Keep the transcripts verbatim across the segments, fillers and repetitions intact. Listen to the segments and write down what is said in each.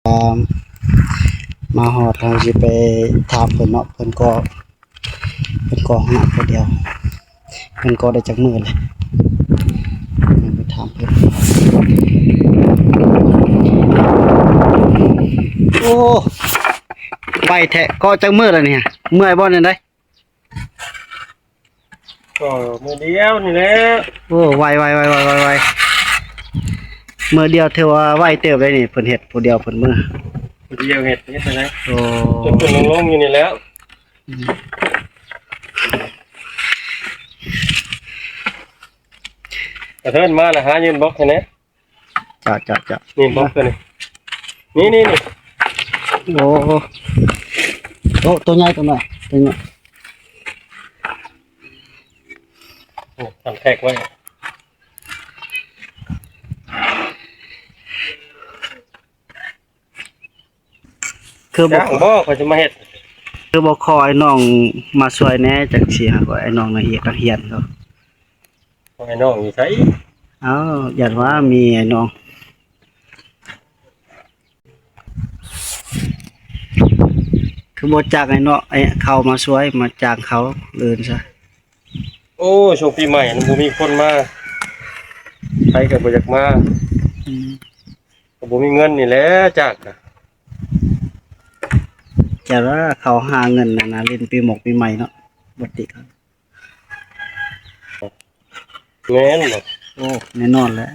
อ่า มาฮอด เฮาสิไปถามเพิ่นเนาะ เพิ่นก่อ เพิ่นก่อห้องน้ำผู้เดียว เพิ่นก่อได้จักมื้อเลย ไปถามเพิ่น โอ้ ไวแท้ ก่อจักมื้อแล้วเนี่ย เมื่อยบ่เนี่ยได ก็มื้อเดียวนี่แหละ โอ้ ไว ไว ไว ไว ไว ไว มื้อเดียวถือว่าไวเติบเลยนี่ เพิ่นเฮ็ดผู้เดียวเพิ่นมื้อ ผู้เดียวเฮ็ด เฮ็ดจั่งใด โอ้ ขึ้นๆ ลงๆ อยู่นี่แหล้ว อืม กระเทินมาแล้วหายืนบล็อกให้แหน่ จ้ะ จ้ะ จ้ะ นี่บล็อกตัวนี้ นี่ นี่ นี่ โอ้ โอ้ ตัวใหญ่ ตัวน้อย ตัวใหญ่ โอ้ ทำแท็กไว้ คือบ่ จ้างบ่ เขาจะมาเฮ็ด คือบ่ขอไอ้น้องมาช่วยแหน่ จักสิหาว่าไอ้น้องน่ะเฮ็ดนักเรียนเขา ไอ้น้องอยู่ไส เอ้า ย่านว่ามีไอ้น้อง คือบ่จ้างไอ้น้อง ไอ้เขามาช่วย มาจ้างเขาอื่นซะ โอ้ ช่วงปีใหม่นั้นบ่มีคนมา ไผก็บ่อยากมา อืม ก็บ่มีเงินนี่แหละจ้างน่ะ แต่ว่าเขาหาเงินนั่นนะ เล่นปีหมกปีใหม่เนาะ บ่ติเขา แม่นบ่ โอ้ แน่นอนแหละ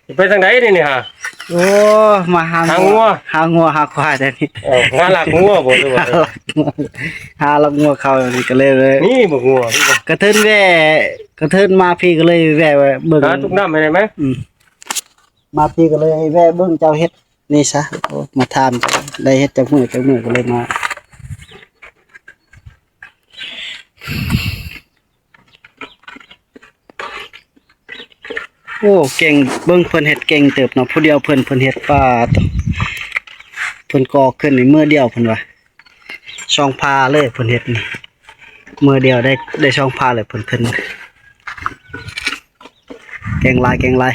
สิไปทางใดนี่นี่ฮะ โอ้ มาหา หางัว หางัวหาควายแต่นี่ เอ้า หาลักงัวบ่หรือว่า หาลักงัว หาลักงัวเขานี่ก็เลย เลย นี่บ่งัว นี่บ่ กระเทินแว่ กระเทินมาพี่ก็เลยแว่เบิ่ง หาตุกน้ำให้ได้ไหม อืม มาพี่ก็เลยแว่เบิ่งเจ้าเฮ็ดนี่ซะ โอ้ มาถามเจ้า ได้เฮ็ดจักมื้อจักมื้อก็เลยมา โอ้ เก่ง เบิ่งเพิ่นเฮ็ดเก่งเติบเนาะ ผู้เดียวเพิ่น เพิ่นเฮ็ด ปาดโธ่ เพิ่นก่อขึ้นในมื้อเดียวเพิ่นว่า สองผาเลยเพิ่นเฮ็ดนี่ มื้อเดียวได้ ได้สองผาเลยเพิ่นขึ้น เก่งหลาย เก่งหลาย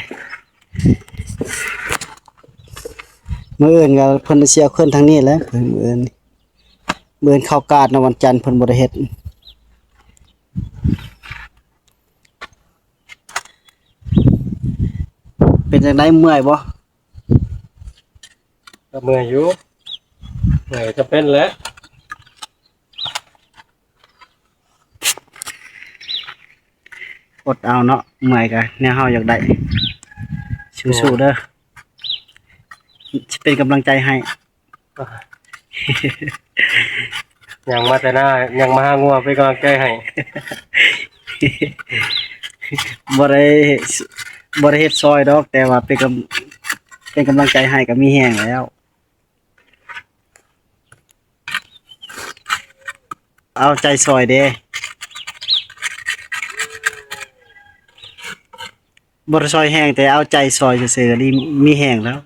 มื้ออื่นก็เพิ่นสิเอาขึ้นทางนี้แหละ มื้ออื่น มื้ออื่นเข้ากาดเนาะ วันจันทร์เพิ่นบ่ได้เฮ็ด เป็นจั่งใด เมื่อยบ่ ก็เมื่อยอยู่ เมื่อยก็เป็นแหละ อดเอาเนาะ เมื่อยก็แนวเฮาอยากได้ สู้ๆ เด้อ สิเป็นกำลังใจให้ ย่างมาแต่หน้า ย่างมาหางัวเป็นกำลังใจให้ บ่ได้ บ่ได้เฮ็ดซอยดอก แต่ว่าเป็นกำ เป็นกำลังใจให้ก็มีแฮงแล้ว เอาใจซอยเด้ บ่ได้ซอยแฮง แต่เอาใจซอยซื่อๆ ก็ดี มีแฮงแล้ว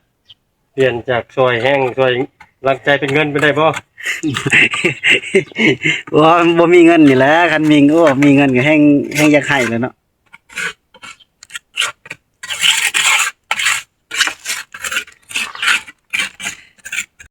เปลี่ยนจากซอยแฮง ซอยหลังใจเป็นเงินเป็นได้บ่ ว่าบ่มีเงินนี่แหละ คันมี โอ้ มีเงินก็แฮง แฮงอยากให้แหล้วเนาะ